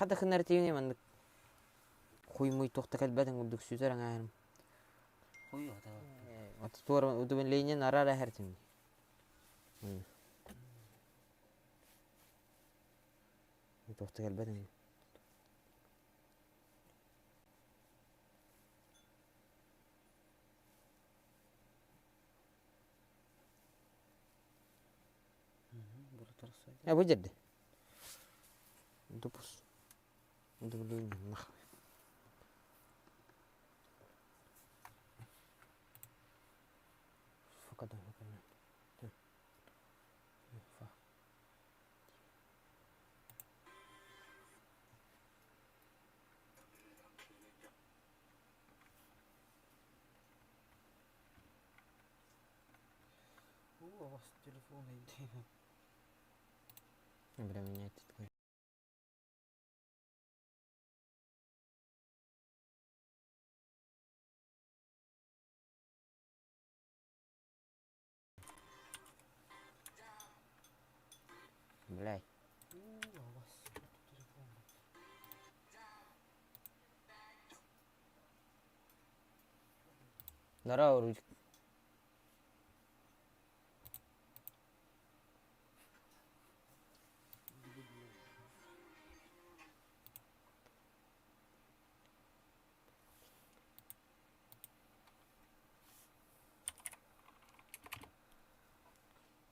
Хата хынар тиийиҥ маннык хуй-муй туох да кэлбэтин курдук сүтэр аҥаарым. Хуй ата. Туора удовлетворение араар эһэртим. Туох да кэлбэтин. Э бу дьэрди. Допус. Удовлетворение нахуй. Факада, факада. Фа. У вас телефон иди. Бля, меня это Блядь. Здорово, Рудик.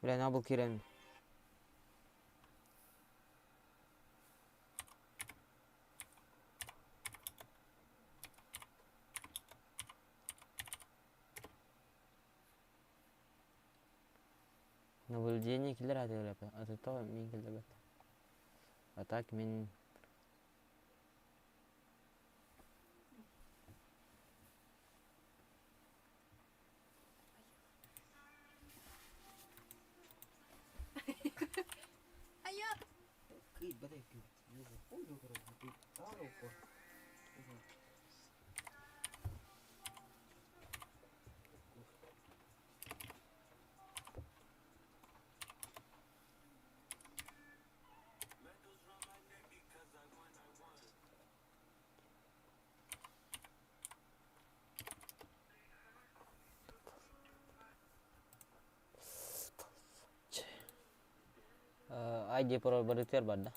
Бля, надо был кирен. Наблюдение киллер атыылапа. Ата мин киллербэт. А так мин ID барытыгар барда.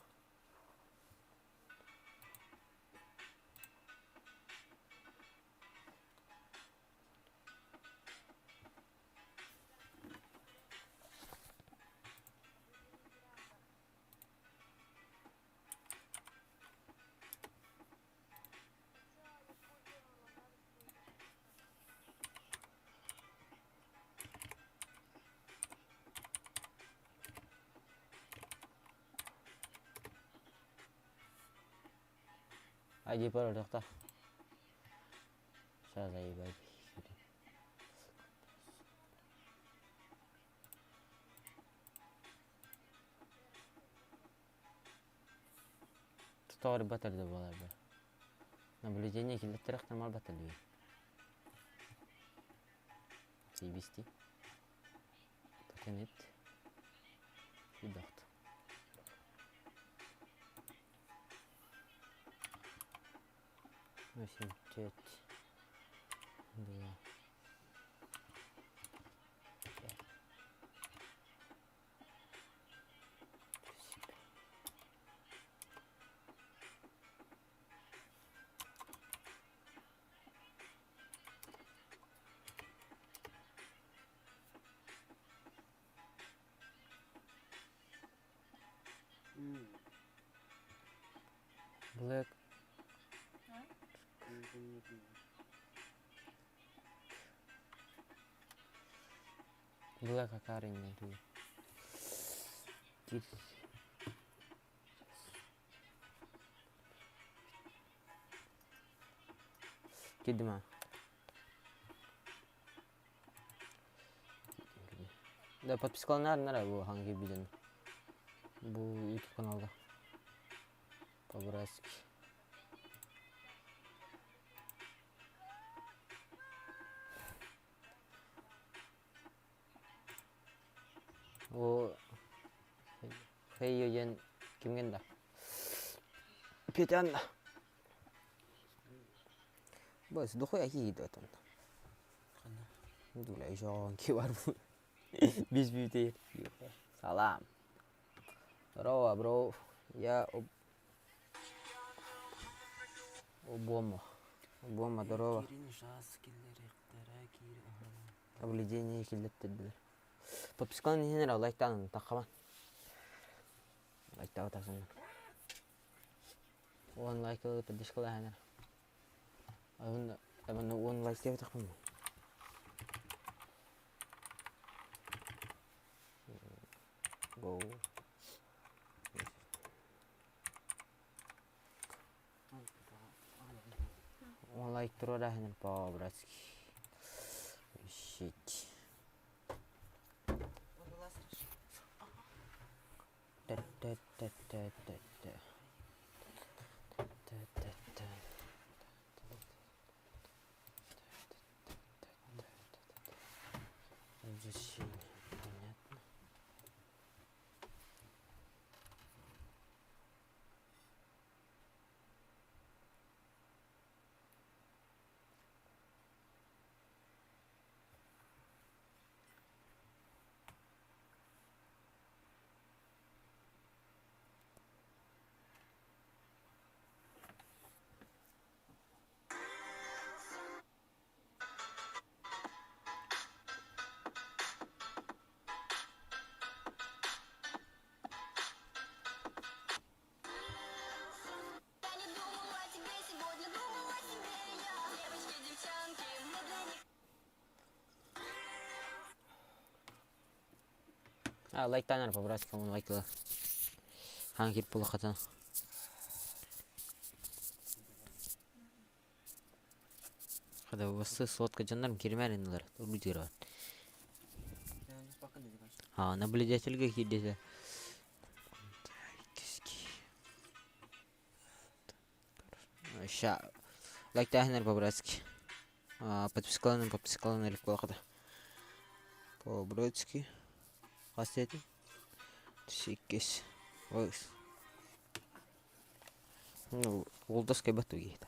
ID пароль тохтоо. Сейчас заебать. Тутаар батар да буолар бе. Наблюдение киллэттерэх тамар батар дии. Заебисти. Потянет. Выдохт. 8, 5, 2, 5. Black. Black акариння дуу. Кидим а. Да подпискаланаар бу ханги видеоны. Бу YouTube каналга. По-братски. Бу Хейо диэн кимҥин да? Петя Бос, дохуя киһи отон. Дуля еще ки бар Без бьюти. Салам. Здорово, бро. Я Обома. Обома, здорово. Наблюдение киллэттэрдилэр. Подпискалан иһин эрэ лайктаан таххабан. Лайктаҕа тахсаннар. Уон лайк поддержкалаһанар. Абын уон лайк диэбэтэхпин Go. Уон лайк туруораһын по-братски. Щит. Изучение. Понятно. А, лайктанар по-братски он лайкла. Хаан киирбит буолуоххатын. Хада сотка дьоннорум киримээр иннилэр урбутуйрабын. А, наблюдательга киирдитэ. Ща лайктааһынар по-братски. Подпискаланан подпискаланан илик буолахата. По-братски. Хас диэтим? Иккис. Ну, уолдас кайбат тугиһита.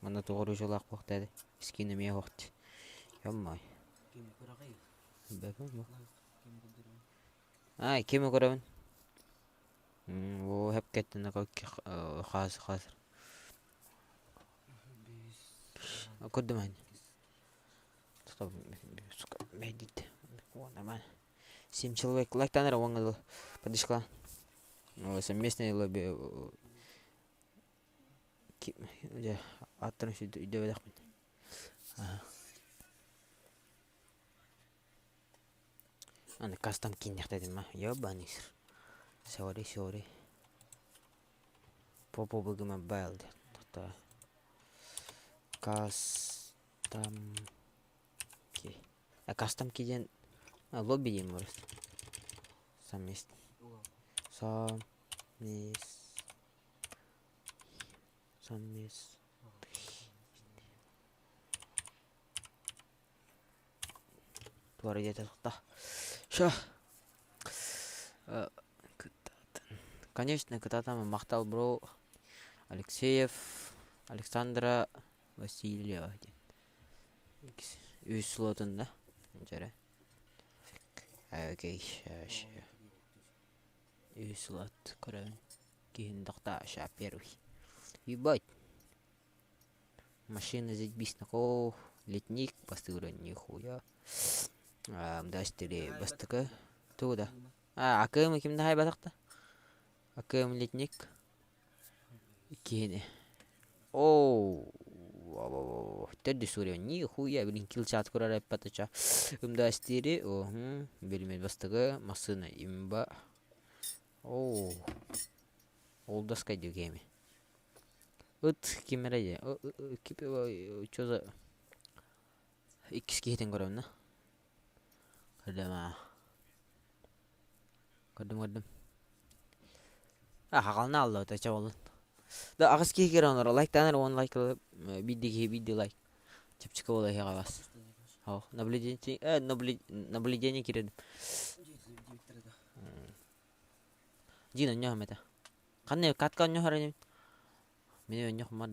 Манна тоҕо оружиялаах буохта этэй? Скин эмиэ суох Ё-моё. Аа, кими көрөбүн? Оо, хэп-кэттэн хаас хаас Көрдүм ань. Нормально. Семь человек. Лайктанар уоҥҥа поддержка. Совместное лобби аттарын өйдөбөтөхпүн. Аны кастом кииннэхтэтим Ёбаный Sorry, sorry. Попо mobile диэн. Кастом ки. Кастом ки диэн лобби диэн может. Совместно. Совмест. Совмест. Туора диэтэ Ща. Конечно, кытаатан махтал бро Алексеев Александра Васильева диэн. Үс слотун да. Дьэрэ. Окей, Үс слот көрөбүн. Киһин дохта ща первый. Ебать. Машина заебись нахуй. Летник бастыырын нихуя. Дастери бастакы. Тугу да? А, АКМ ким да хайбатахта? АКМ летник. Киһини. Оу, төрдүс уровень. Нихуя, блин, килчат курар эппатача. Ымдастири, о, билмет бастыгы, массына имба. Оу, олдаскай дюгеми. Ыт ким эрэ дии чё за иккис киһитин көрөбүн да көрдүм аа көрдүм көрдүм хаҕалына аллыбыт ача буоллун да аҕыс киһи киирэн олорор лайктаан эрэ уон лайк ылып биирдии киһи биирдии лайк чэпчэки буола иһиэҕэ бас наблюдение наблюдение киирэрим Дина ньоһум этэ. Ханна катка онньоһор инибин? Мин онньохмар.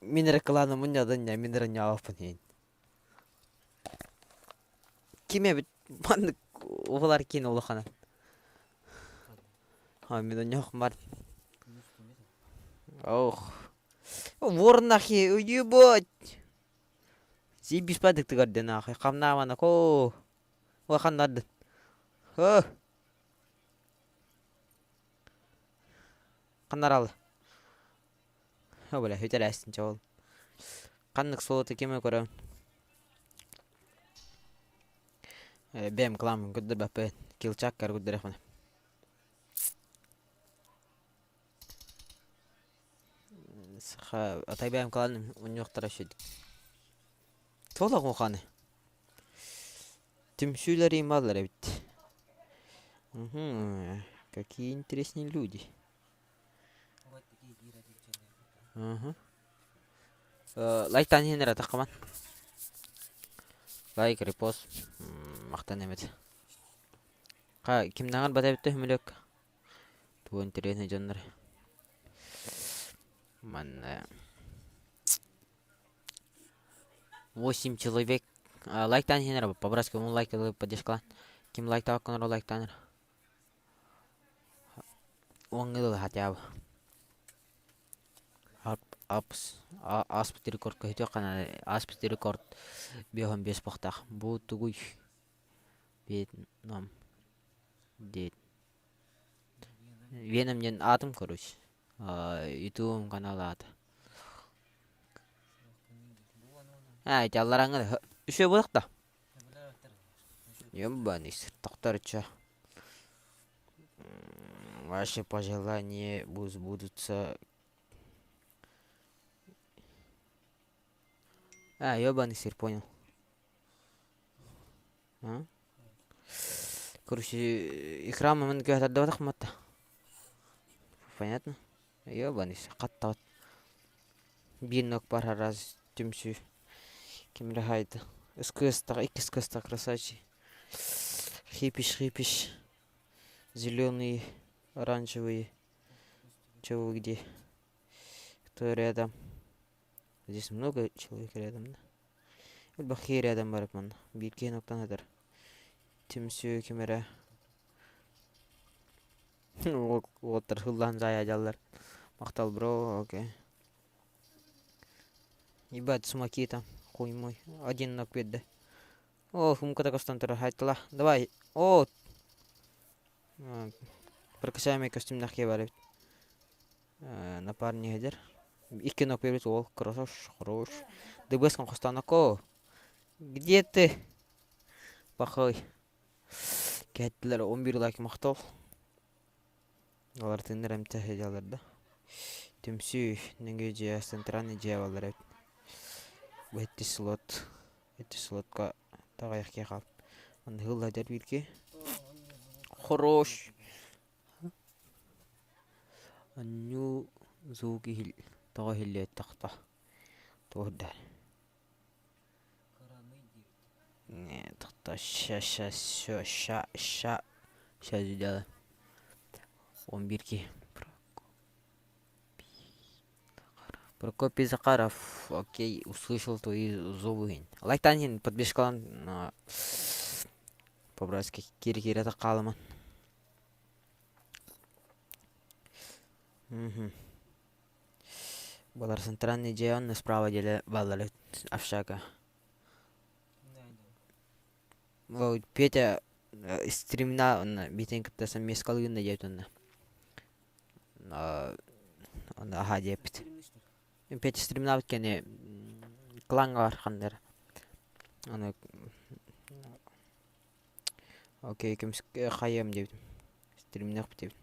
Мин эрэ кылааныммын ньадын мин эрэ ньаабаппын иһин. Ким эбит маннык уһулар киин улахана. А мин онньохмар. Ох. Вор нахи, уебать! Сиибис бадыктыгар нахуй, хамнаамана ко. Улаханнардын. О! Ханнарал. О, бля, үтэлээстин чоол. Ханнык суолу кими көрөм? Бэм кылам көрдөрбөппүн. Килчак көрдөрөхпүн. Саха атай бэйэм кылаан унньуохтара сүдү. Туох уханы? Түмсүүлэр ималлар эбит. Угу. Какие интересные люди. Угу. Лайктаан иһин эрэ таххаман. Лайк, репост, махтан эмит. Ха, кимнээҕэр бата эбит төһүмүлүк. Тугу интэриэһинэй дьоннор. Манна 8 человек лайктаан иһин эрэ по-братски он лайк поддержкалаан. Ким лайктаабаккын лайктаан эрэ. Уоҥҥа дылы хотя бы. Апс ааспыт рекорд көһүтүөххэ наада. Ааспыт рекорд 55 буохтаах. Бу тугуй? Вьетнам диэт. Веном диэн аатым короче. Ютубум канал аата. Аа, ити алларааҥҥа үсүө буолуох да? Ёбаный тохтор чё. Ваши пожелания сбудутся. А, ёбаный сыр, понял. А? Короче, экран мын кыһатардыбатах матта. Понятно? Ёбаный сыр, хаттабат. Биир нок бар раз түмсүү. Ким эрэ хаайда. Ыккыстах, иккис кыстах красавчик. Хипиш, хипиш. Зеленый, оранжевый. Чего вы где? Кто рядом? Здесь много человек рядом, да? Элбэх рядом барып манна. Биир киһи оттон сытар. Түмсүү ким эрэ уолаттар сыллаан заайа Махтал бро, окей. Ебать, смоки там, хуй мой. Один ног биэрдэ. О, хумката көстөн турар, хайттала. Давай. О! Прокачаемый костюмнах киһи бар эбит. Напарник эдэр. Икки ног биэрбит уол. Хорош, хорош. ДБС-кын хостоонокко. Где ты? Пахай. Кэттилэр 11 лайк махтал. Олар тыыннар эмтэ сылдьаллар да. Түмсүү нөҥүө дьиэ центральный дьиэ буолар эбит. Бу иккис слот иккис слотка таҕайах киһи хаалбыт. Онно ыһыллар бииргэ. Хорош. Анньуу звук иһил тоҕо иһиллибэт тохто. Туох да. Нет, ща, ща, все, ща, ща, сейчас сделаю. Он бирки. Прокопий Захаров, окей, услышал твои зовы. Лайктан подпискалан по-братски кири-кири хаалыман. Угу. Балар центральный дьиэ справа деле баллары общага. Петя стримна онно биитин кытта совместкалыын да диэбит онно. Онно аһаа диэппит. Петя стримнаабыт кэннэ клаҥҥа бар ханна эрэ. Аны окей көмүскэ хайыам диэбитим. Стримнэхпит диэбит.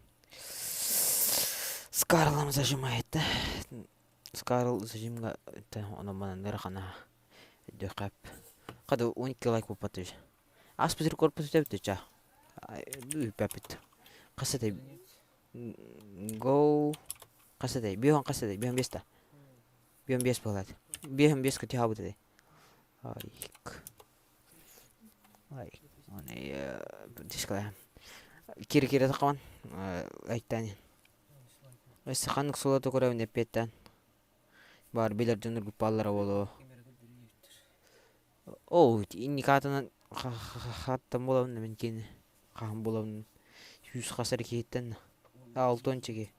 Скарлам зажимает да. Скарл зажимҥа онон-манан ыарахана өйдүөххэ Хата 12 лайк буолбат үһү. Ааспыт рекордпут үтэбит үча. Үппэппит. Хас этэй? Go хас этэй? Биэһон хас этэй? Биэһон биэс да? Биэһон биэс буолаат. Биэһон биэс көтүһаабыт этэй. Лайк. Лайк. Оны дискалаһам. Кири-кири таххабан лайктаан Өссө ханнык суолу көрөбүн эппиэттээн. Баар билэр дьон группалара буолуо. Оо, инники аатынан хаттан буолабын мин кини хаһан буолабын сүүс хас эрэ киһиттэн алтыанча киһи.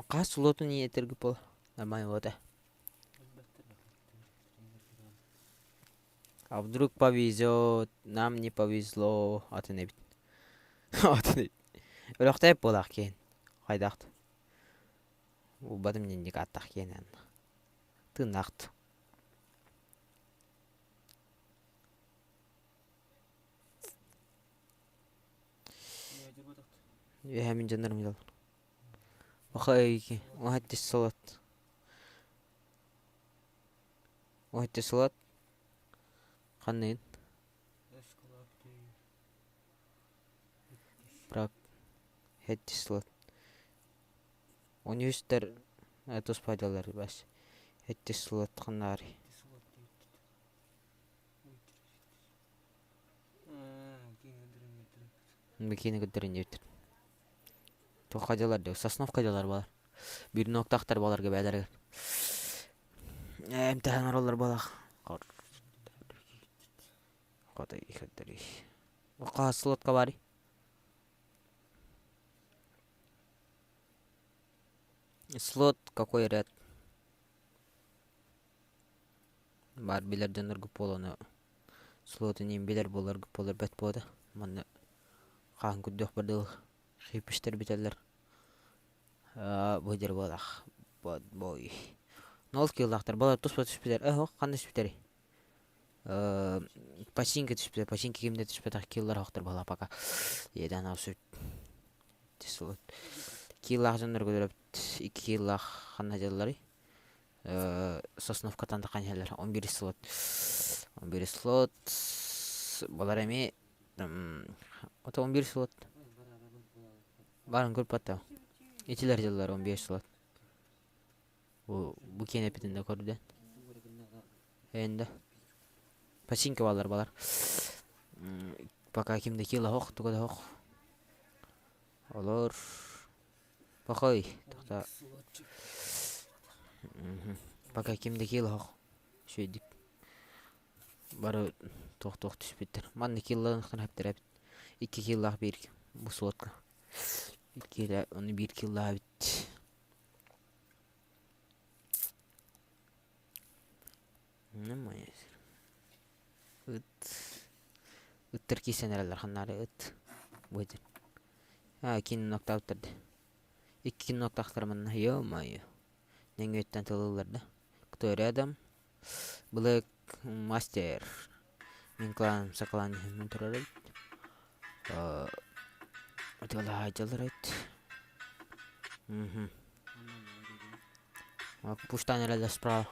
Хас слотун иэтэргэ буол нормально вот А вдруг повезет, нам не повезло атын эбит. Атын эбит. Өлөхтөөп буолаах киһин. Хайдаахт. Булбатым дьинник ааттаах киһин Тыыннаахт. Үөһэ мин дьоннорум дьол. Охай, оһаттис солот. Оһаттис солот. Ханныгын? Прак. Хэттис солот. Университеттэр туспа дьаллар бас. Хэттис солот ханнаары. Бикини көрдөрөн диэбиттэр. Туохха дьалар диэ, Сосновка дьалар буолар. Биир ноктаахтар буоларга бээлэригэр. Эмтэһэн ороллор буолах. Хотой көрдөрүй. Хас слотка барый? Слот какой ряд? Баар билэр дьоннорго буолуону слотун иин билэр буоларга буолар бэрт буолуо манна хаһан көрдүөхпэр дылы хипстер бүтэллэр бу дьэр буолах бой нол кыыллаахтар балар туспа түспүтэр э ханна түспүтэрий починка түспүтэ починка кимдэ түспэтэх киллар оһохтор буолла пока иэдээн аҕыс кииллаах дьоннорго өлөрөбүт икки кииллаах ханна дьалларый Сосновкаттан таххан иһэллэр. 11 слот. 11 слот. Балар эмиэ ото 11 слот. Барын көрбөттө. Итилер дьыллар 11 слот. Бу бу киэн эпитин да көрдөн. Энде. Починка балар балар. Пока кимде кило хох, туга да хох. Олор Похой, тохтоо. Пока ким да киил оһох. Үчүгэйдик. Бары туох-туох түспүттэр. Манна кииллаахтан хэптэрээбит. Икки кииллаах биир бу суотка. Икки ону биир кииллаах эбит. Ыт. Ыттар киирсэн эрэллэр ханнаары ыт. Бу Аа, киин ноктаабыттар дии. Икки ноктаахтар манна ё-моё. Нөҥүөттэн тылыллар да. Кто рядом? Блэк Мастер. Мин кланым сакалаан иһиммин турар эбит. Ытыалаһаайдьалар эбит. Мгм. Пуштаан эрэллэр справа.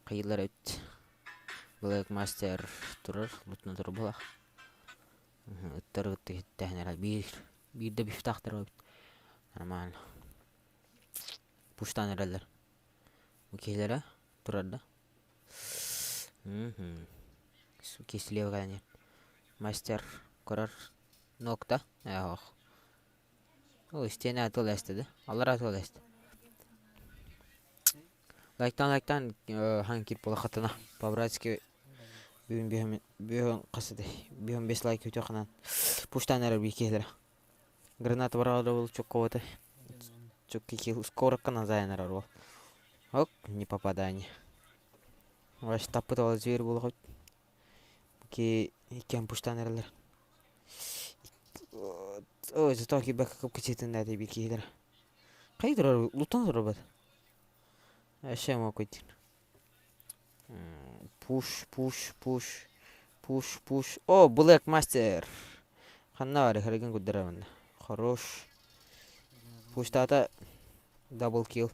Хайыылар эбит. Блэк Мастер турар, бутуна турар буолах. Ыттар ытты иһиттэһэн эрэ биир биирдэ бифтаахтар эбит нормально пуштаан эрэллэр бу киһилэрэ турар да киһи слева кэлэн мастер көрөр нокта ох ой истиэнэ тыл эстэ да аллараа тыл эстэ лайктаан лайктаан хаан киир буола хатана по-братски Бүгүн бүһүн бүһүн хас этэй? Бүһүн бес лайк үтүөххүнэн пуштаан эрэр биир киһилэрэ. Граната бараҕа был чукковаты. Чукки килл скорокка назайан эрэр уол. Ок, не попадание. Вообще таппыт ол зверь буолуох Ки иккиэн пуштаан эрэллэр. Ой, зато кибэк кып кичитин да биир киһилэрэ. Хайы турар, лутан турар бат. Вообще мокуйдин. Пуш, пуш, пуш, пуш, пуш. О, Black Master! Ханна баар харыгын курдара Хорош. Пуштаата double kill.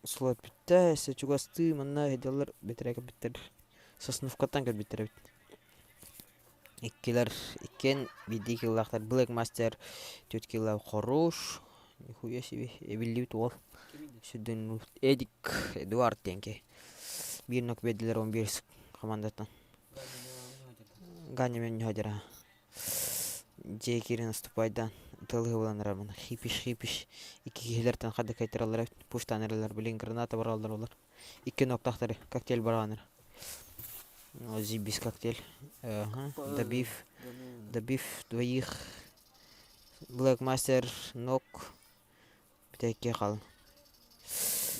Слот бүттэ, өссө чугастыы манна сылдьаллар бэтэрээ кэлбиттэр. Сосновкаттан кэлбиттэр эбит. Иккилэр иккиэн биирдии киллаахтар Black Master түөрт киллаах Хорош. Нихуя себе эбиллибит уол. Сүрдүн Эдик Эдуард диэн киһи. Биир нок биэрдилэр 11 командаттан. Ганя мен ньуһадьара. Дьиэ киирэн наступайдаан тылыһы булан эрэрмин. Хипиш хипиш икки киһилэртэн хадда кайтараллар эбит. Пуштаан эрэллэр билин граната бараллар олар. Икки ноктахтары коктейль барааныр. Зибис коктейль. Ага. Добив. Добив двоих. Black Master нок. Бүтэкке хал.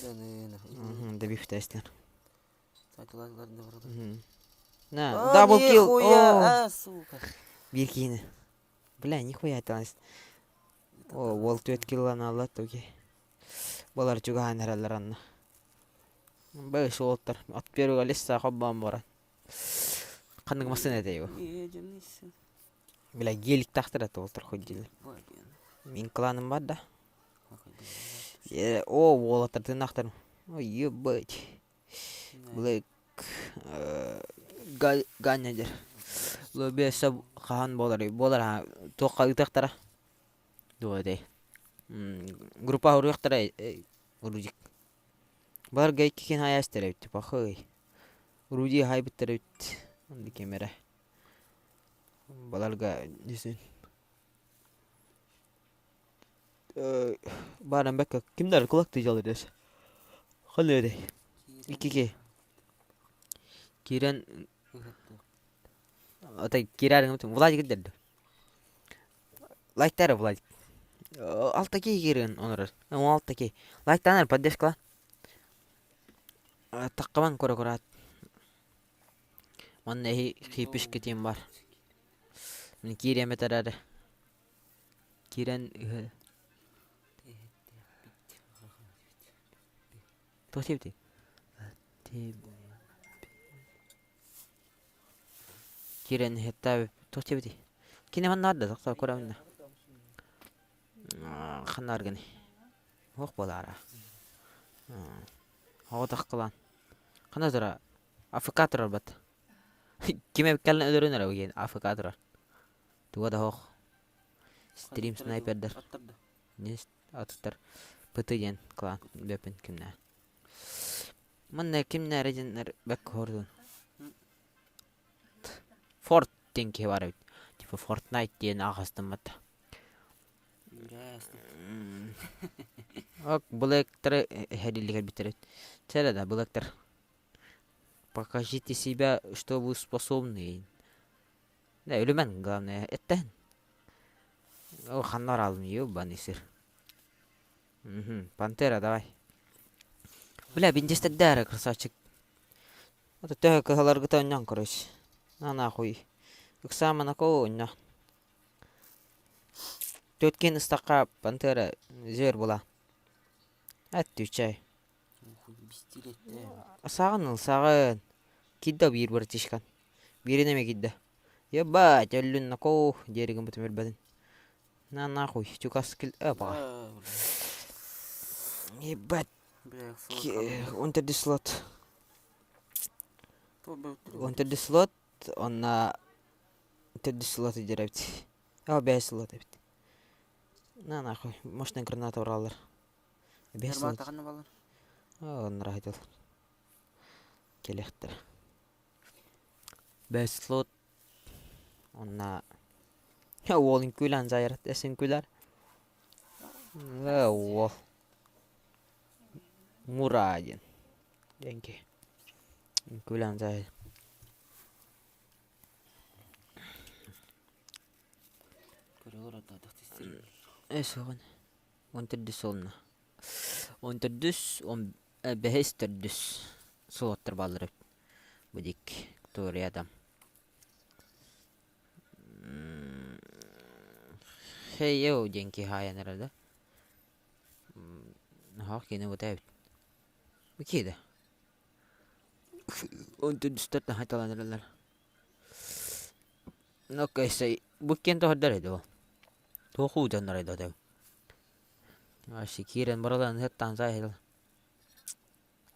Добив тестер. На, дабл килл. А, сука. Биир киһини. Бля, нихуя айталас. О, уол түөрт килланы алла токи. Балар чугаһаан эрэллэр анна. Бэс уолаттар от первого лица хоббоон баран. Ханнык массыына этэй бу? Бля, гелик тахтар это уолаттар хоть дииллэр. Мин кланым бар да. О, уолаттар тыыннаахтар. Ой, ебать. Блэк Ганя диэр. Лобиэсэ хаһан буоларый? Буолар туохха ыытыахтара? Дуо этэй? Группа уруйахтара Рудик. Баларга икки киһи хайаастар эбит типа хый. Руди хайбыттар эбит. Онно ким эрэ. Баларга десин. Бааран бэккэ кимдэр кулактыы дьалыр дэс. Халыадай. Икки киһи. Киирэн Отой киирээриҥ Владик дэрдэ. Лайктара Владик. Алта киһи киирэн онорор. Алта киһи. Лайктанар поддержкала. Таххабан көрө-көрөөт. Манна эһи хипишкитин бар. Мин киириэм этэрээри. Киирэн ыһы. Туох диэбитий? Киирэн иһиттээбит туох диэбитий? Кини манна да тохтоо көрөбүн да. Ханна аргыный? Туох буолаара? Оҕотох кылаан. Ханна турар? АФК турар бат. Ким эбит кэлэн өлөрөн эрэ диэн АФК турар. Туга да суох. Стрим снайпердар. Атыттар. ПТ диэн клан бэппин кимнээ. Манна кимнээрэ диэннэр бэккэ хордун. Форт диэн киһи баар эбит. Типа Fortnite диэн аҕастаммат. Ок, блэктары эһэриллик элбиттэр эбит. Чэ да, блэктар. Покажите себя, что вы способны. Да, өлүмэн, главное, эттэһин. О, ханна баралым, ебаный сыр. Угу, Пантера, давай. Бля, бинтистэрдээр красавчик. Это төһө кыһаларгыта онньон короче. На нахуй. Ыксаамана коо онньо. Төткин ыстакка Пантера зверь була. Отвечай. Саҕын ыл, саҕын. Киирдэ биир братишкан. Биирин эмэ киирдэ. Ебать, өллүн нокоо диэри гыммытым өлбөтүн. На нахуй, чугас кил... Опа. Ебать. Он төрдүс слот. Он төрдүс слот, онна төрдүс слот идер эбит. О, бэс слот эбит. На нахуй, мощная граната ураллар. Бэс слот. О, нравится. Келехтер. Бэс слот Онно уол үҥкүүлээн дьайар эс үҥкүүлэр уол Мура диэн диэн киһи үҥкүүлээн дьайар Э суоҕун он төрдүс суолуна он төрдүс он бэһис төрдүс суолаттар бааллар эбит бу диэки Виктория Хей диэн киһи хаайан эрэр да Наһаа киинэ быта эбит. Бу киһи да Он төрдүстэр наһаа эрэллэр. Окей, бу киэн тоһордор эди ол. Туох уутаннар эди Вообще киирэн бараларын ыһыттаан саайыл.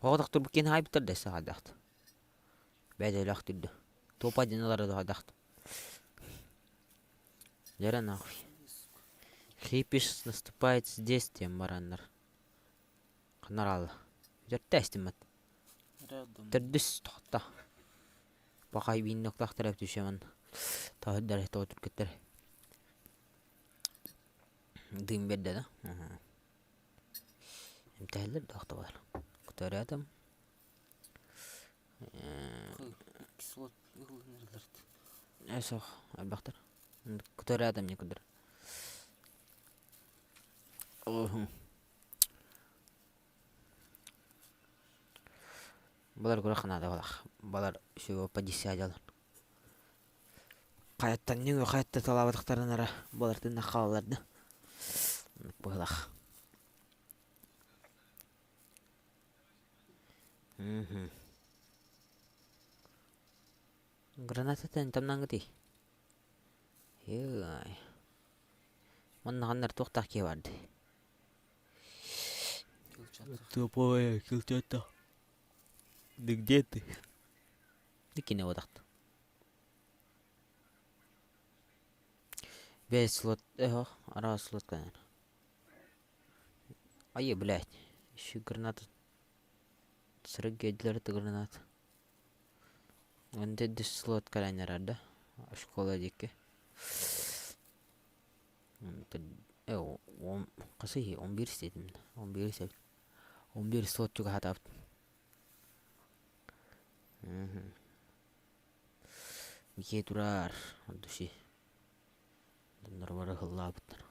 Оҕотохтор бу киэн хаайбыттар да саҕайдаахт. Бэйдэлээх түрдө. Туопа диэн ылара да Дьэрэ нахуй. Хипиш наступает здесь диэн бараннар. Ханна араалла? Дьэртэ эстиммэт. Төрдүс тохто. Пахай биинноктаахтар түшеман. Таһырдар тоҕо түркеттер. Дым берді да. Эмтэһэллэр да охтобалар. Көтөрөөтөм. Кислот ылынырыларт. Эсох элбэхтэр. Көтөрөөтөм не кудыр. Балар күрэх наада балах. Балар всего по десятилар. Хайаттан ньүҥү хайатта талаабатахтарын ара балар тынна хаалалар да. Быһылах. Граната тамнаҥытый. Ой. Манна ханнар туохтаах киһи барды. Тупое, килчата. Да где ты? Дикини бодахт. Бэс слот, эхо, араас слот кэнэр. Ай, блядь, еще граната. Сырык гедлер гранат. Онте слот кэлэн да школа диэки. Хасыһы 11 истэтим. 11 сеп. 11 слот чугаһатабыт. Бикиэ турар от души. Доннор бары ыллаабыттар.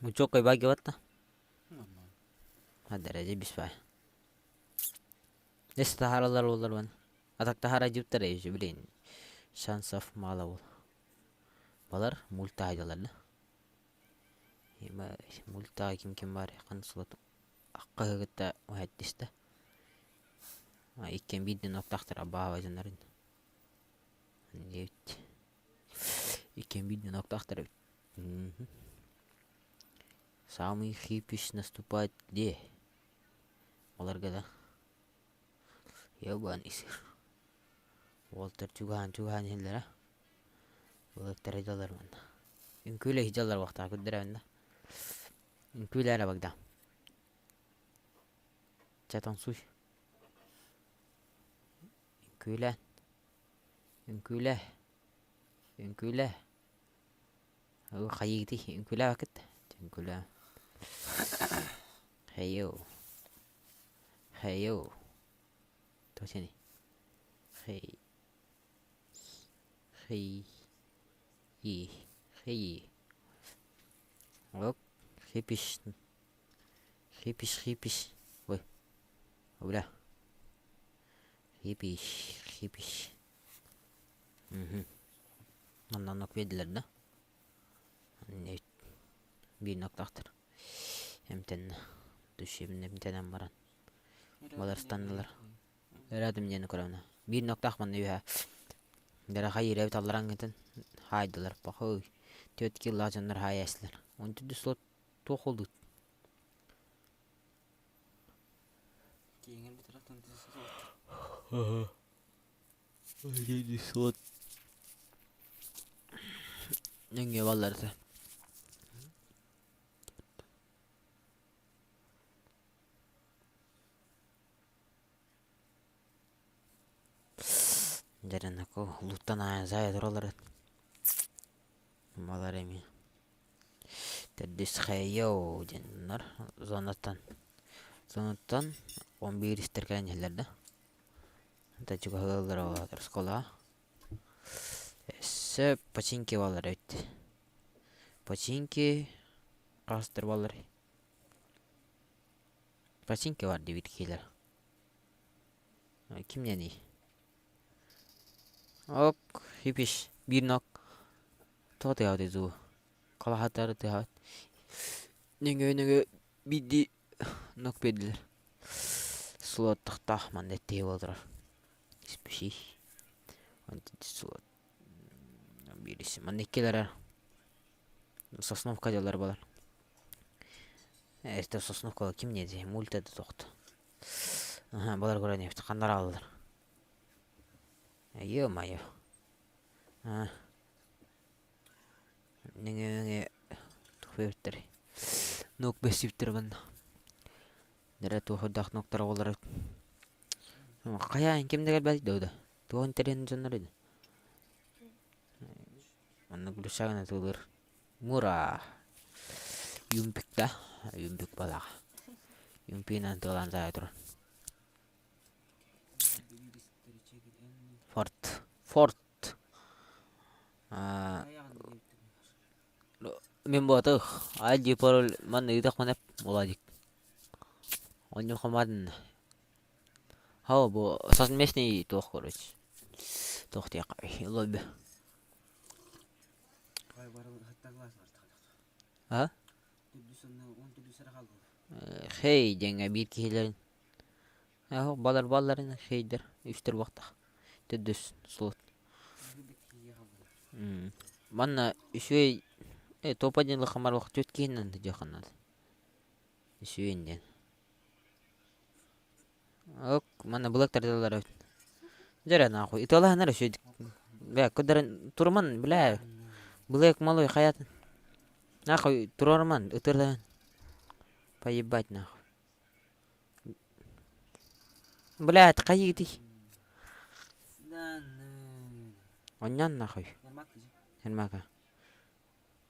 Учоккой баа кебатта. Хадараже бис бай. Эс таһаараллар буоллар бан. А так таһаара дьиптэр еще блин. Шансов мало был. Балар мультаайдалар да. Мультаа ким ким бар хан слот аккаһы кытта уһэттистэ. Иккен биирден октахтар абаава дьоннарын. Диэбит. Иккен биирден октахтар эбит. Самый хипиш наступает где? Оларга да. Ебаный сыр. Уолтар чугаһаан-чугаһаан иһэллэрэ. Былыттара дьаллар манна. Үҥкүүлэ дьаллар уохтаах көрдөрөбүн да. Үҥкүүлээрэ Богдан. Чэ тоҥсуй. Үҥкүүлээн. Үҥкүүлээ. Үҥкүүлээ. Хайыытый үҥкүүлээбэккит да? Үҥкүүлээ. Хэйиу. Хэйиу. Туох синий? Хэй. Хэй. И. Хэй. Оп. Хипиш. Хипиш, хипиш. Ой. Бля. Хипиш, хипиш. Мгм. Онно оннук биэрдилэр да? Биир ноктаахтар. Эмтэннэ. Душевно эмтэнэн баран. Балар станнылар. Ыраатым диэни көрөмүнэ. Биир ноктаах манна үһэ. Дара хайыыр эбит аллараҥҥытын хаайдылар. Пахой. Түөрт киллаах дьоннор хаайаастылар. Он түрдү слот туох олдут? Киэҥэр бүтэраттан Слот нөҥүө балларыта. Дьэрэнако луттан аайан заайа тураллар Балар эмиэ төрдүс Хэйоу диэннэр зонаттан зонаттан 11 истэр кэлэн иһэллэр да Это чугаһыаллара буолар оскуолаҕа. Өссө починки буолар эбит. Починки хаһыстар буоллар Починки бар диэбит киһилэр. Ким диэний? Ок, хипиш, биир нок. Тоҕо тыаһаабытый дуу? Халаһатары тыаһаабыт. Нөҥүө-нөҥүө биирдии нок биэрдилэр. Слоттахтаах манна эттиһи буола турар. Спеши. Слот. Биирис. Манна иккилэр Сосновка дьаллар буолар. Это Сосновка ким диэти? Мульта да тохто. Аха, балар көрөн эбит. Ханнар ааллар? Ё-моё. А. Нөҥүө-өҥө туох эбиттэр? Нук бэссибиттэр манна. Дэрэ туох үрдээх ноктор оҕолоро хайаан ким да кэлбэт да да туох интэриэһин дьоннор ини Маннык Гришагын атыылыыр Мура Юмпик да Юмпик балаҕа Юмпинан тыалаан таайа турар Форт Форт Мин буотах ай пароль манна ыытахпына Владик Онньухамаадын Хау бу совместный туох короче туох диэххэ лобби А? Хей диэҥҥэ биир киһилэрин балар балларын хейдер үстэр буохтах төрдүс слот Манна үчүгэй топа диэн лахамар түөрт киһинэн дьиэххэ наада Үчүгэй диэн Ок, манна былык тардаллар эбит. Дьэ эрэ нахуй, ытыалаһаннар үчүгэйдик. Бля, кыдарын туруман, бля, былык малый хаятын. Нахуй, туруоруман, ытырдан. Поебать нахуй. Блядь, хайыытый? Онньон нахуй. Ермака.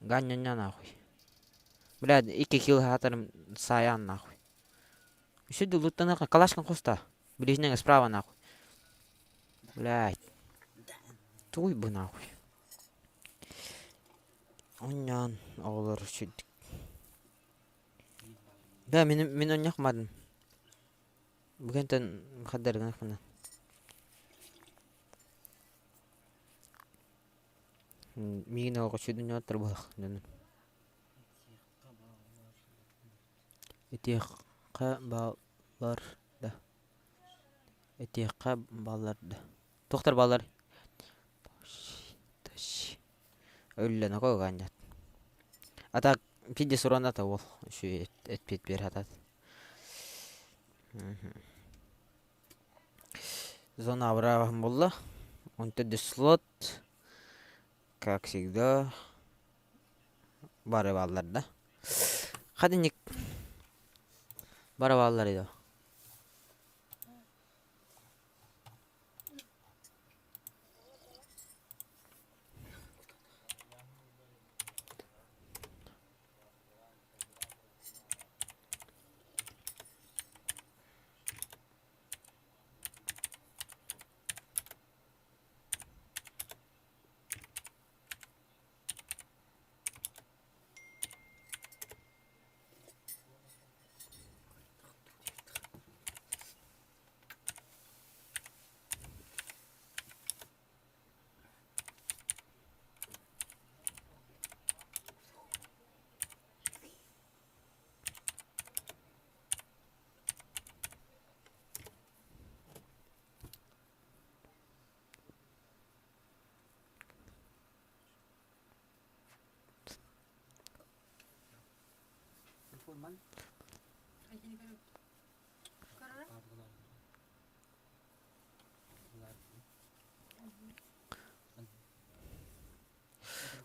Ганньонньо нахуй. Блядь, икки килл хаатарым саайаан нахуй. Үсү дулуттаныха калашкан хоста. Ближнего справа нахуй. Блядь. Туй бы нахуй. Онньоон оҕолор үчүгдүк. Да, мин мин онньохмадым. Бүгүнтэн хаддарыгын Миигин оҕоччудунньуоттар буолах дьонум Итиэххэ бааллар да Итиэххэ бааллар да Туохтар бааллар Өллөн окогаанньат А так пиздец ураната уол үчүгэй эппиэт биэрэ сатаат Зона абырааһын буолла. Онтон слот, как всегда, бары бааллар да. Хадинник бары бааллар иdo.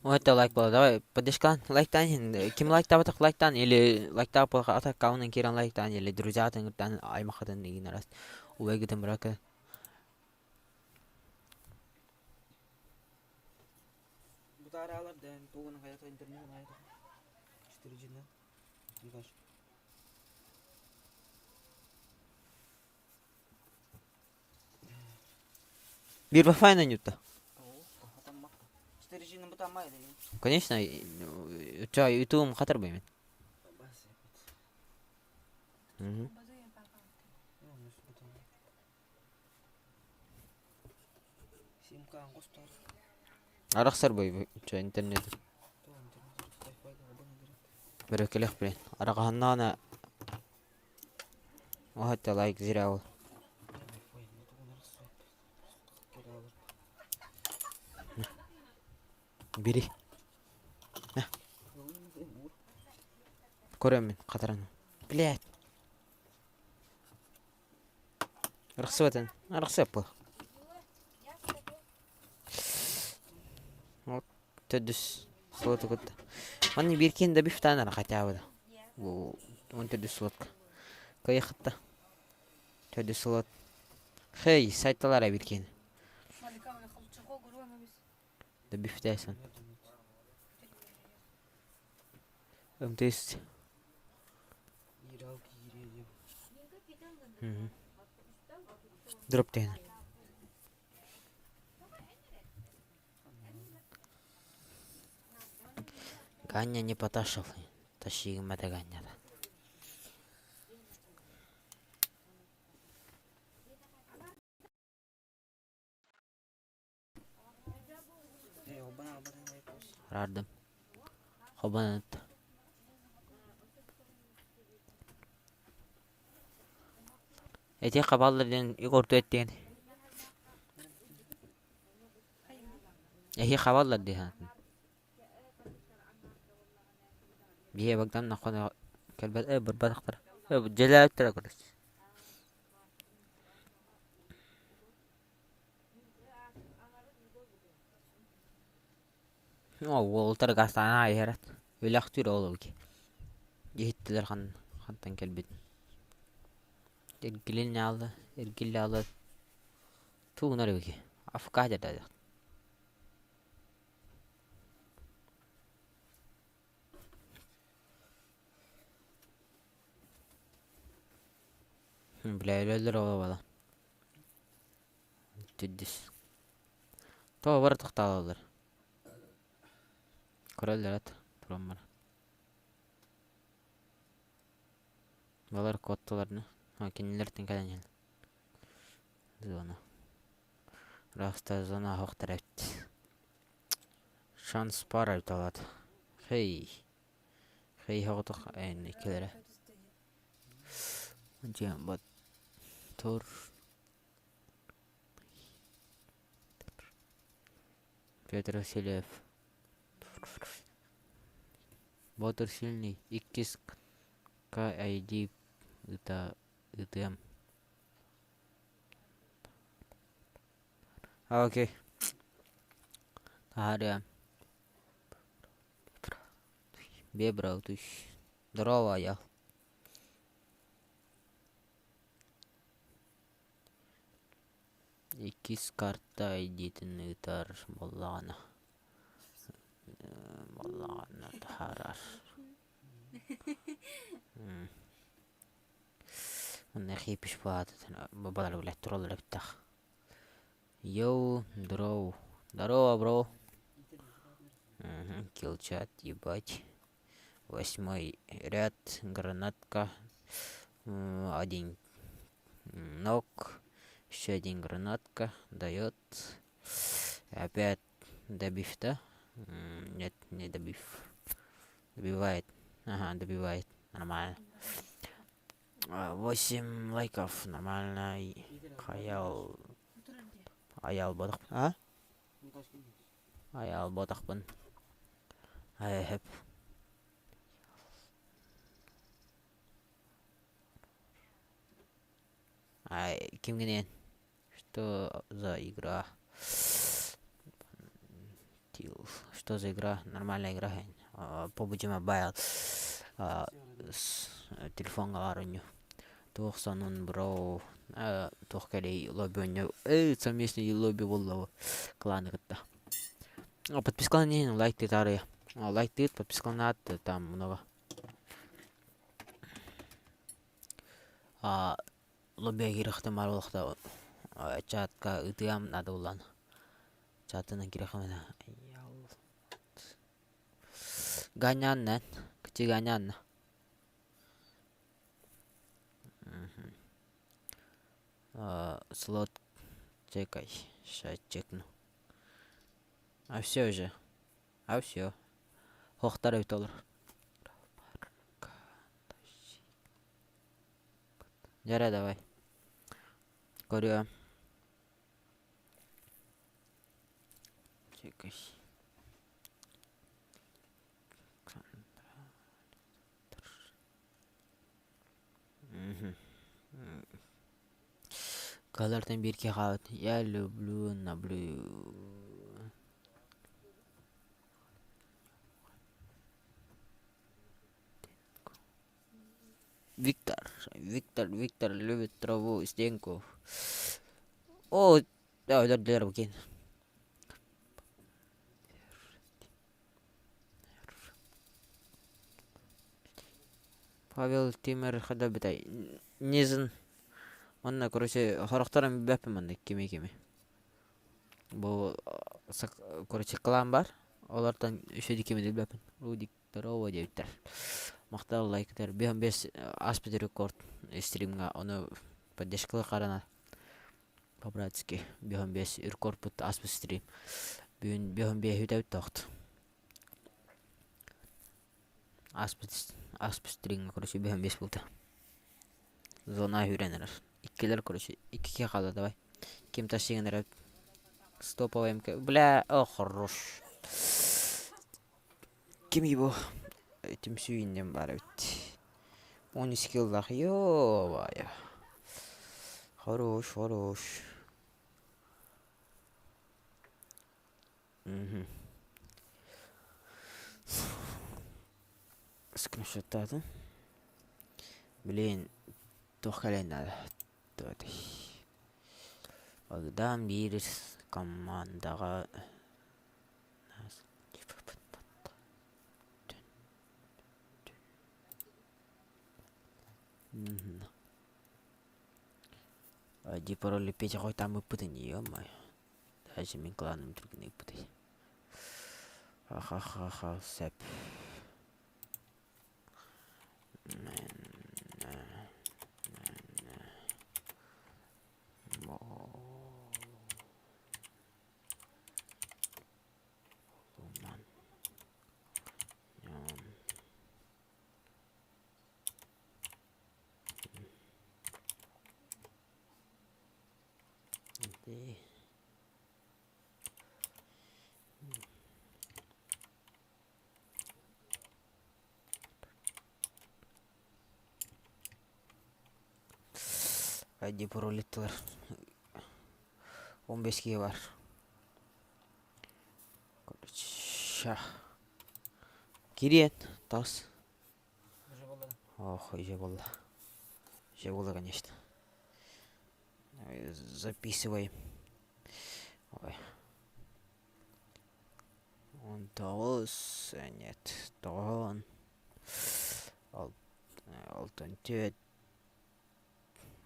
Это лайк было. Давай, поддержка лайктан. Ким лайктаабатах лайктаан или лайктаабатах аккаунун киирэн лайктаан или друзьятын кытта аймахатын игин арас убайгытын брака. Бутаараалар дээн тугун хайата интернет хайата 4G-нэн Биир Wi-Fi нютта. Конечно, чай ютубум хатар бу мен. Арахсар бу чай интернет. Бөрөкелех блин. Арагаһаннаана Оһотто лайк зря ол. Бери. Көрөммүн хатаран. Блядь. Арахсыбатын. Арахсыаппы. Вот төрдүс слоту кытта. Манна биир киһин да бифтаан ара хотя бы. Он төрдүс слотка. Кыайыаххытта. Төрдүс сылыт. Хей, сайталар эбит киһини. Да бифтээсэн. МТС. Дроп тehen. Ганя не поташил. Тащигымата Ганята. Арардым. Хобанат. Эти хабаллар диэн Егор эттиэн. Эһи хабаллар дии санаатым. Биһиэ Богдан ноххоно кэлбэт э барбатахтара. Э дьиэлээбиттэрэ короче. О уолтар гаастаан аайыһарат. Үлэхтүүр ол ылги. Иһиттилэр хан хантан кэлбитин. Эргилин аалы, эргиллэ аалы тугунар эбики. Афка дьарда Бля өлөллөр ол бала. Төрдүс. Тоҕо бары тохтоололлор. Көрөллөр ат тураммар. Балар куоттуларны. Кинилэртэн кэлэн иһэн. Зона. Раста зона оһохтор эбит. Шанс пара талат. Хей. Хей хоҕотох эн иккилэрэ. Дьэ Батор Петр Васильев Ботур сильный иккис К.Ай.Ди ыта ытыам Окей Таһаарыам Бебра утуй Здорово, я. Иккис карта айдиитин ыытар буоллаҕына буоллаҕына таһаарар. Онно хипиш баалар билэ тураллар эбиттэх. Йоу, здорово. Здорово, бро. Килчат, ебать. Восьмой ряд, гранатка, один ног, еще один гранатка дает. Опять добив, да? Нет, не добив. Добивает. Ага, добивает. Нормально. 8 лайков. Нормально. Хаял. Аял бодох. А? Аял ботахпын. Айып. Ай, кимгинен? Что за игра? Что за игра? Нормальная игра. PUBG Mobile. Телефоҥҥа баар оонньуу. Туох сонун бро? Туох кэлий лобби оонньуу? Совместный лобби буолла кланы кытта. Подпискалан иһин лайк таарыйа. Лайктыыр, подпискаланаат там много. Лоббига киирэхтэн баар буолуохта чатка ытыам наада буоллаҕына. Чатынан киирэххэ Ганян Кычы Ганян. Слот чекай. Сейчас чекну. А все уже. А все. Хохтар эбит олор. Дьэрэ давай. Көрүөм. Чекай. Калартан биир киһи хаалбыт. Я люблю наблю. Виктор, Виктор, Виктор любит траву, стенку. О, өлөрдүлэр бу киэн. Павел Тимир хадабытай Низин Манна короче хорохторон билбэппин манна кими кими. Бу короче клан бар. Олортон үчүгэй кими билбэппин. Рудик Здорово диэбиттэр. Махтал лайктар. Биһан бес ааспыт рекорд стримҥа ону поддержкалыы харана по-братски биһан бес рекордпут ааспыт стрим. Бүгүн биһан биэһи үтэбит тоохт. Ааспыт ааспыт стримҥа короче биһан бес буолта. Зона үүрэн эрэр. Иккилэр короче икки хаалла давай. Ким тащигын эрэ стоповый МК. Бля, о хорош. Ким его түмсүү иннин баар эбит. Он скиллах ё-моё. Хорош, хорош. Мгм. Скриншоттаатым. Блин, туох кэлэн наада. Богдан биир командаҕа Ди пароли Петя хойутааммыппытын ё-моё. Даже мин кланым түргэн ыыппытый. Ха-ха-ха сөп. ID паролиттылар 15 киһи бар. Короче, кириэн тас. Ох, уже было. Уже было, конечно. Записывай. Ой. Он тоҕус, нет, тоҕон, алтан түөрт,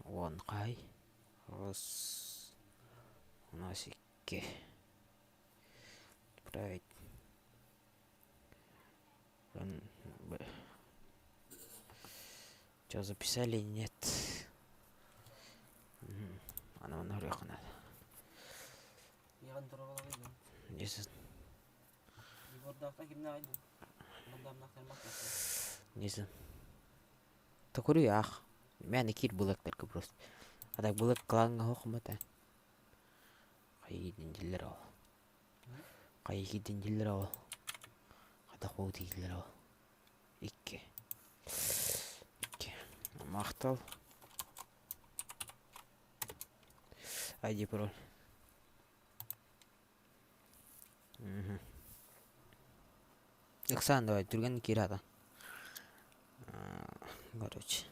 уон хай, раз, у нас икки. Отправить. Что, записали? Нет. Аны манна көрүөххэ наада. Несин. Токуруйаах. Мээнэ киир былыктарга просто. А так былык клаҥҥа хохмата. Хайыгын диллер ол. Хайыгын диллер ол. Хата хоу дииллер ол. Икки. Икки. Махтал. ID пароль. Ыксаан давай түргэн киир ата. Короче.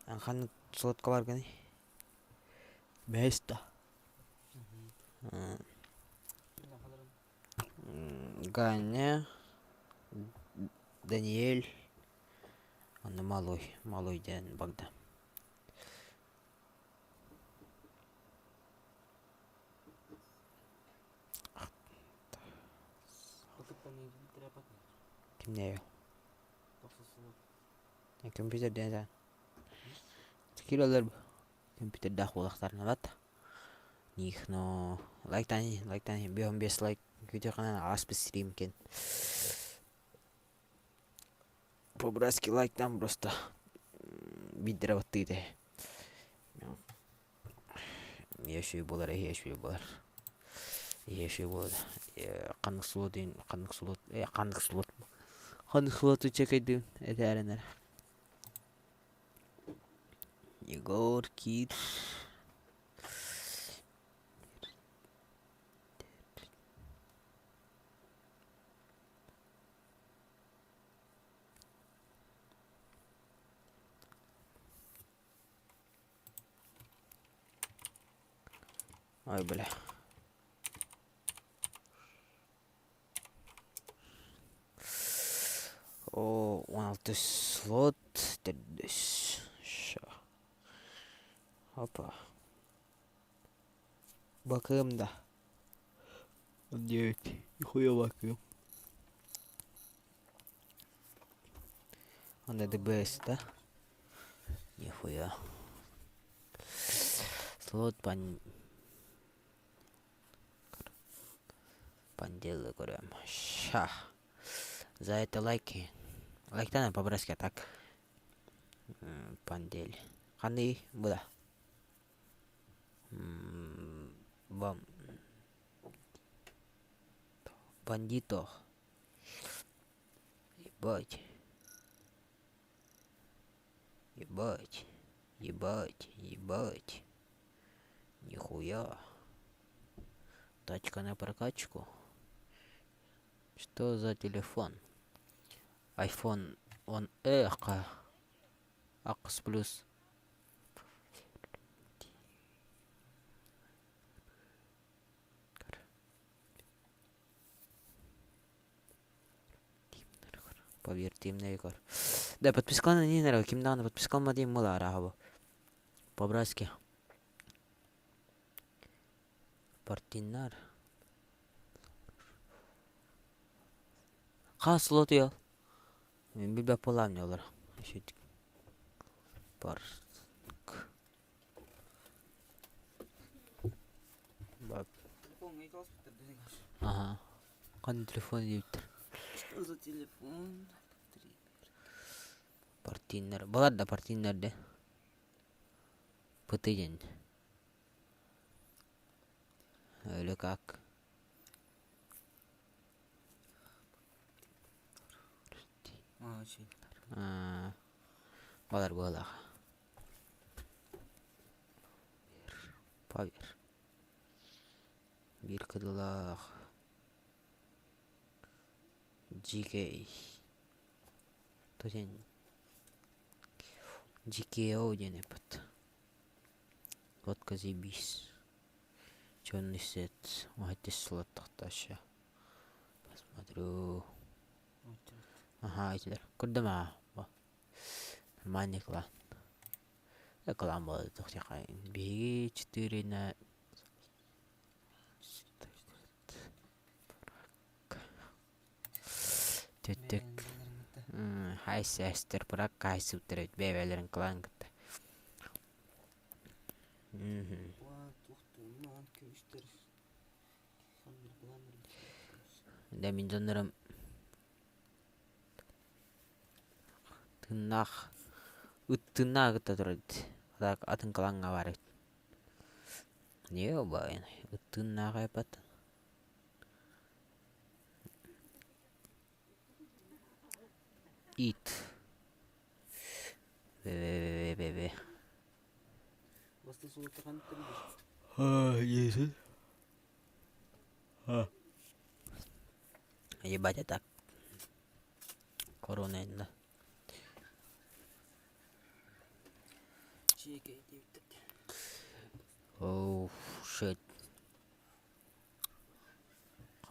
Ханнык сотка баргыный? Место. Ганя, Даниэль, онно Малой, Малой диэн Богдан. Кимнээҕий Компьютер диэн этэ. Киирэллэр компьютердаах буолуохтарына бат. Них но лайктаан лайктаан биэс бес лайк күүтүөххүнэ ааспыт стрим кин. По-братски лайктаан просто биирдэрэ баттыы этэ. Үчүгэй буолар, эһиэ үчүгэй буолар. Эһиэ үчүгэй буолар. Ханнык суолу ханнык суолу ханнык суолу ханнык суолу чекайдыын этээрэн эрэ. Егор Кир Ой, бля. О, 16 слот, төрдүс. Ща. Опа. Бакыам да. 9. Нихуя бакыам. Онда ДБС, да? Нихуя. Слот пан... Панделы көрөм. Ща. За это лайки. Лайктан по-братски так. Пандель. Ханный буда. Бам. Бандито. Ебать. Ебать. Ебать. Ебать. Нихуя. Тачка на прокачку. Что за телефон? iPhone он эхо. Акс плюс. Поверьте көр. Да, подпискалана не нравится. Ким даҕаны подпискалма диэн буолар арааһа бу. По-братски. Партиннар. Хас слот уйал. Мин билбэт буолаам не олор. Парк. Ага. Ханна телефон диэбиттэр. Что за телефон? Партийнар. Балар да партийнар да. ПТ диэн. Или как? Балар быһалаах. Павер. Биир кыдылаах. GK. Диэн GKO диэн эппит. Водка заебись. Черный свет. Ой, слоттахташа. Посмотрю. Ага, этилер. Көрдүм аа. Нормальный клан. Клан буолла Биһиги четыре на Төттөк хайсэстэр бырак каайсыбыттар эбит бэйэлэрин клан кытта. Дэ мин дьоннорум тыыннаах ыт тыыннаах кытта турар эбит. Атын клаҥҥа баар эбит. Не убайын ыт тыыннаах эбит. Ит. Бе-бе-бе-бе. Ебать, а так. Корона инна. Оу, shit.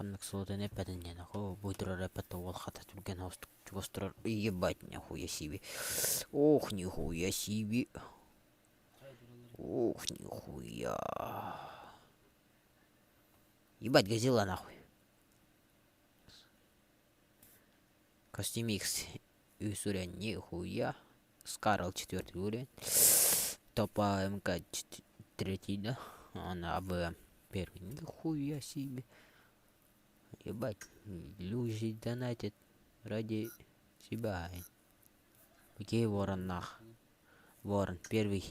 Ханнык суотун эппэтин диэн оо бу турар эппэт уол хата түргэн чугас турар ебать нихуя себе ох нихуя себе ох нихуя ебать газела нахуй костюм X үс уровень нихуя Скарл четвертый уровень Топа МК третий да она АВМ первый нихуя себе Ебать, люди донатят ради себя. Окей, ворон нах. Ворон первый.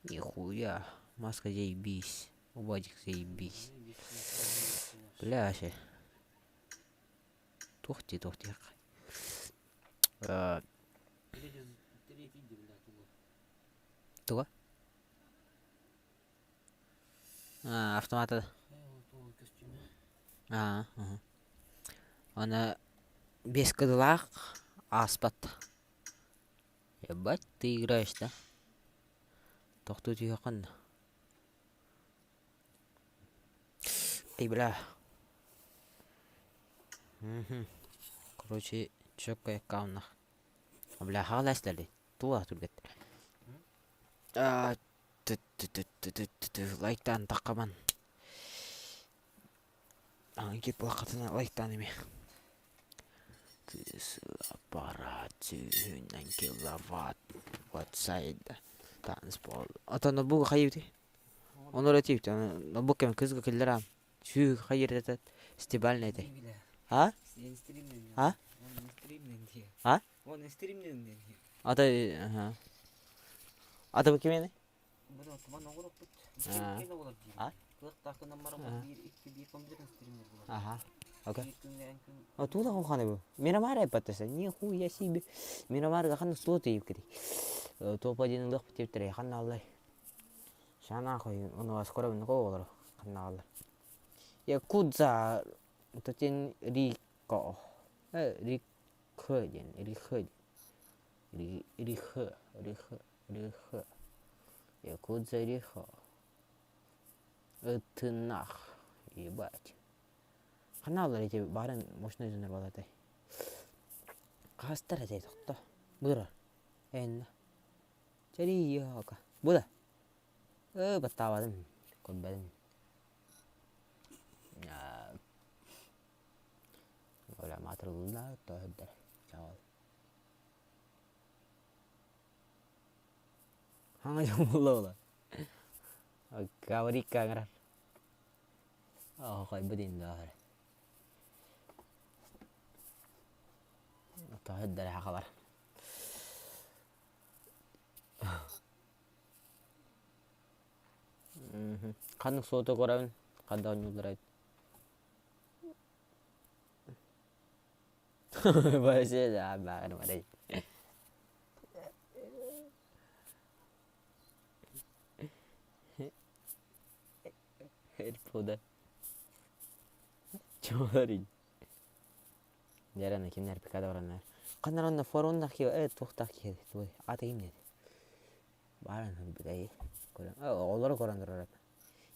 Нихуя. Маска заебись. Убадик заебись. Бля, вообще. Тухти, тухти. Туга? Автомата. Аа, Аны без кыдылаах ааспат. Ебать, ты играешь, да? Тохтуу түһүөххүн да. Эй, бля. Короче, четко аккауннах. Бля, хаалаастали. Тула түргэт. Лайктаан таххаман. Кип буолаххытына лайктаан эмиэ. Аппарат сүүһүнэн киловатт ватсайда танцпол. Ата ноутбук хайыбыты? Онор этиибит. Ноутбук кэм кызга киллер аам. Сүү хайыр стебальный этэй. А? А? А? Ата Ата бу кимени? А? Ага. Окей. А тула хоханы бу. Мирамар эппаттаса. Нихуя себе. Мирамарга ханна слот иip кири. Топ один лох битептере ханна аллай. Шана хой ону скоро бин олар ханна аллай. Якудза тотен рико. Рикхэ диэн Рихэ диэн Рихэ Рихэ Рихэ Якудза Рихо Ытынах ебать Ханна ити баарын мощный дьоннор буолатай Хаастар этэй тохто Бу Энна Чэрийиока Бу да Ыы баттаабатым көрбөтүм Оля маатырыллар тоһөрдөр чаҕыл Хаҥа дьон буолла буола Говори-ка ыҥырар Оһохойбут иһин доо Тоһөрдөр сахалар Ханнык суоту көрөбүн ханна оонньууллар эбит Вообще да, баарым Эрпуда. Чуоларин. Дьэрэ кимнэр пикада бараннар. Ханнар онно форуннах киһи э туохтаах киһи туой ата ким диэт. Бааран бүтэй. Көрөн оҕолору көрөн турар.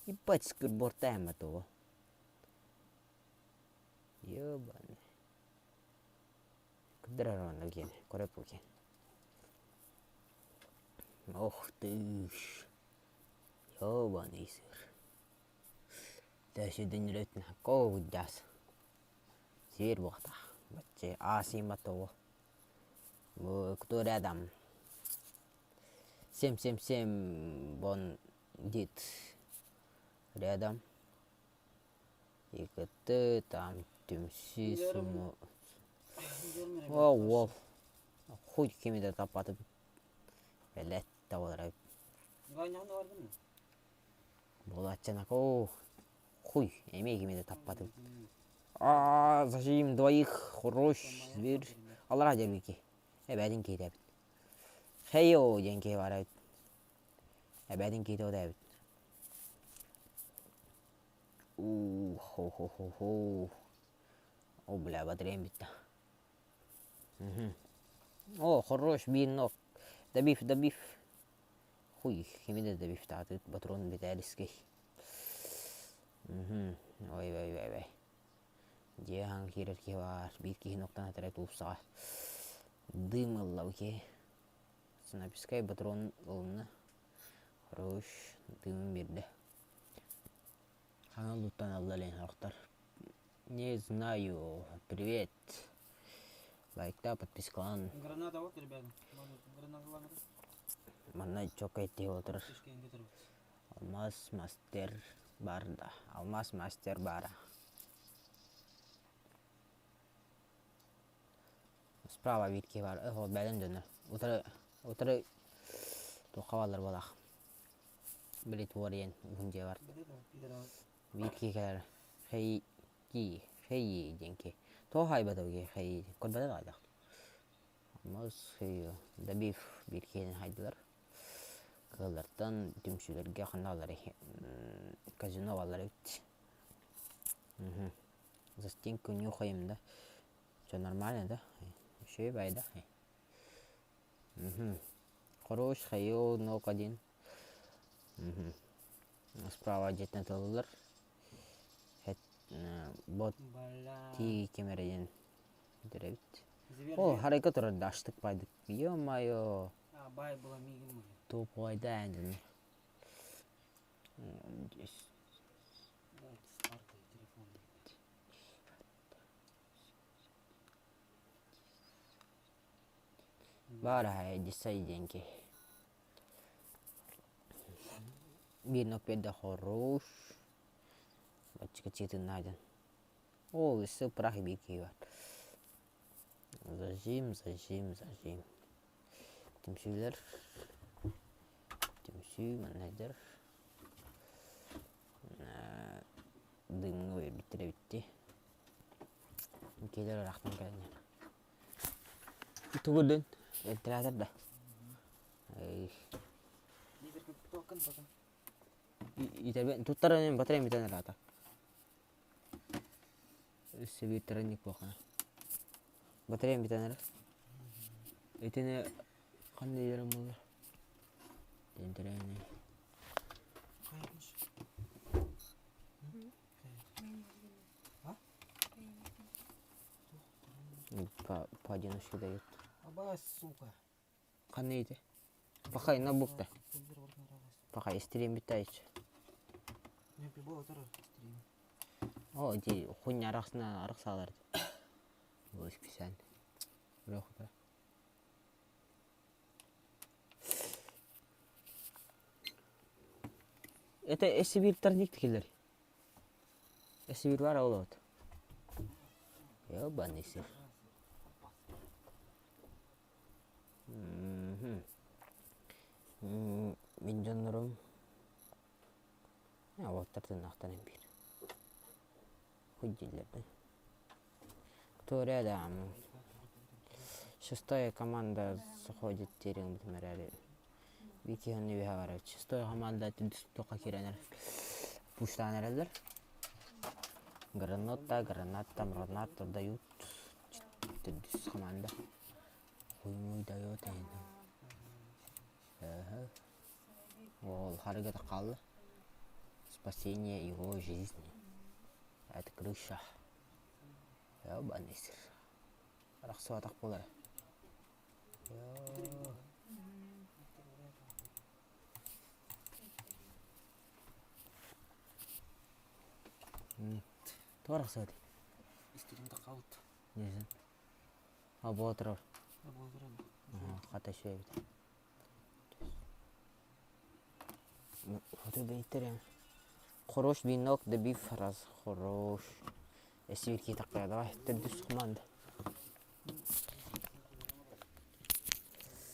Ебать скрбортаем того. Ёбаный. Кыдырар онно киэн, көрөп киэн. Ох ты ж. Ёбаный сыр. Төсүдүнүрөтүн коо Сиир буохтаах. Бачча аасыйма того. Бу кто рядом? 777 бон дит рядом. Икты там түмсүү суму. О, уол. Хуй кими да таппатым. Белет табалар. Буолааччанако хуй эмиэ кими да таппатым. Аа, зажим двоих, хорош, зверь. Аллара дьэрбики. Эбээтин киитэбит. Хейо диэн киһи баар эбит. Эбээтин киһитэ эбит. Уу, хо-хо-хо-хо. О, бля, батареям бүттэ. О, хорош, биир ног. Добив, добив. Хуй, кими да добив таатыт, патрон битээлискэй. Ой, ой, ой, ой. Дьиэ аһаҥ киирэр киһи баар, биир киһи ноктан этэрэ тупсаҕа. Дым ылла бу киһи. Снайперскай патрон ылынна. Хорош, дымын биэрдэ. Хаҥа луттаналлар эн сорохтор. Не знаю. Привет. Лайкта, подпискалан. Граната вот, ребята. Граната Манна чокка иттиһи отырар. Алмаз мастер бар да. Алмаз мастер бара. Справа биир киһи бар. Ол бэлэм дьоно. Утары утары туохха бааллар буолаах. Били туор диэн уһун дьиэ бар. Биир киһи кэлэр хей ки хей диэн киһи. Тоҕо хаайбата бу киһи хей көрбөтө да хайдах. Мас добив биир киһини хайдылар. Кыаллартан түмсүүлэргэ ханна баллар казино баллар эбит. Застенку нюхаем да. Все нормально да? Еще и байда. Хорош, хайо, нок один. Справа дьиэтинэн тыллылар. Бот Бля. тиий ким эрэ диэн эбит. О, харайга турар да аштык байдык. Ё-моё. А, бай была мигин мы. Тупой да дьон. Да, это старый телефон. Баар десай деньги. Биир нокпеда хорош. Баччыка чиытын найден. Ол өссө пырах биир киһи бар. Зажим, зажим, зажим. Түмсүүлэр. Түмсүү манна Дыымҥа үөрбүттэрэ эбит Киэлэр ыраахтан кэлэн Тугу дын? Вентилятор да? Итэбин туттаран батарейм бүтэн ыраата. Өссө биир таранник буохана. Батареям бүтэн эрэр. Итини ханна иһэрим буоллар? Тэнтэрээнэ. По, поодиночке дают. Абас, сука. Ханна ити? Пахай на букта. Пахай стрим бүтайчы. О, ити хуйня арахсына арахсаалар. Бұл специально. Это эсибир тарник киллер. Эсибир бар ол вот. Ёбаный сыр. Мин дьоннорум уолаттар тыыннаахтар биир хуй дииллэр да. Кто рядом? Шестая команда заходит терең битим эрээри Викиһын үөһэ барар. Шестая команда туохха киирэн пуштаан эрэллэр. Граната, граната, граната дают. Төрдүс команда. Хуймуй дает Ол харыгата хаалла. Спасение его жизни. Это крыша. Ёбаный сыр. Арахсыбатах буолара. Тоҕо арахсыбатый? Истерим хаалбыт. Ньиэсин. А буола турар. Буола турар. Хата үчүгэй эбит. Хорош венок добив раз хорош. Эсибир киһи таххая давай төрдүс команда.